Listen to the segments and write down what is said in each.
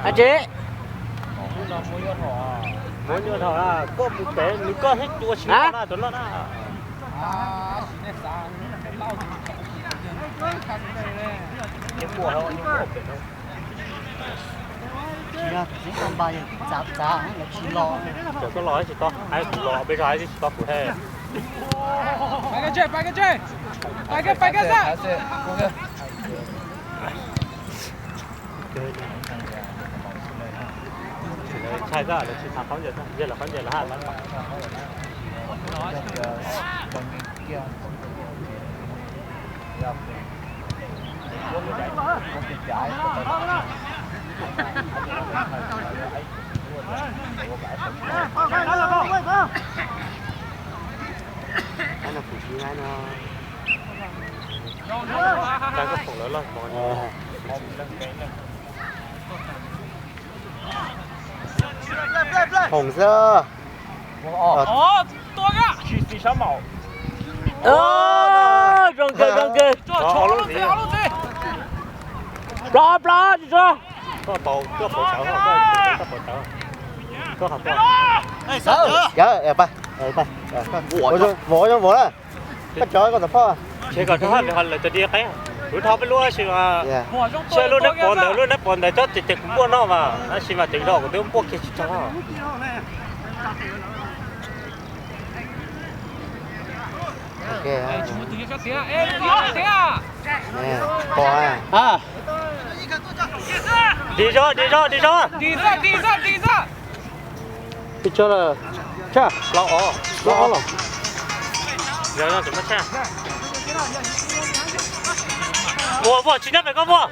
Ab tsi, muab nyuaj dhau, koj mus pem nws koj thiab ua tsis tau na, cov no na. Tsis yog txiv ko npas yog txav txav lawv tsis los. Cov koj los tsis tau, kuv los peb zog tsis tau kuv he. Ntshai xwb, lawv tsis xav qhov ntawd, yog lawv qhov ntawd lawv haj lawv. Hoo xwb. Zoo kawg, zoo kawg. Plaub, plaub, tsis tsuag. Vov zoo vov na. Koj cov koj tau phoj. Ces kom rov lawv cov di qeeb, kuv dhau peb lub sis mas, sia lub neb pov ntawd, lub neb pov ntawd cov ces ces kuv muaj noj mas, tab sis mas ceev zog kuv twb muaj kiag tsis tau. Pov a. Dig zog, dig zog, dig zog. Peb tso lawm. Tsa, plaub ob, plaub ob los. Yog, yog tsis muaj tshaj. Vuag, vuag, tsis nyob pem koj vuag.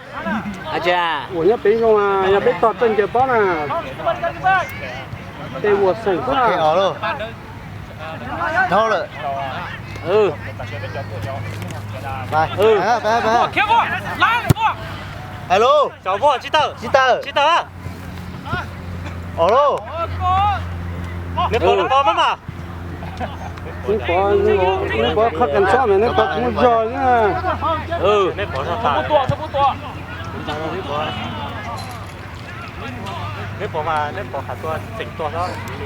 Ua nyob pem zoo, yog peb tog txawj ncaws pob na. Tej vuag xeem xwb. Dhau lawm. Alo. Tsis tawm, tsis tawm, tsis tawm. Alo. Neb pov, neb pov mas mas. Neb pov, neb pov qhov kas txob mas neb pov kuv zog na. Neb pov zog tas. Neb pov mas neb pov qhav tua tseem tua xwb,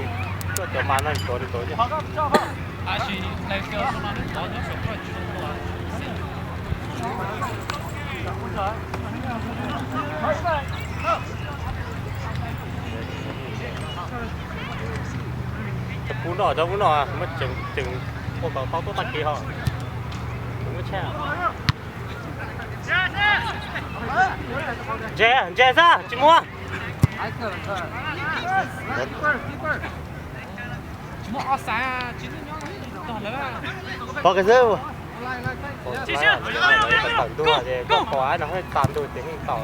tuaj cov mas no tuav li tuav. Cov pub no, cov pub no muab tseem ua kom tau tuaj tag kis ho. Ntse, ntse xwb tsis muaj. Pov kiag xwb. Tawm ntua ces koj pov no tas ntua ces yeej tau.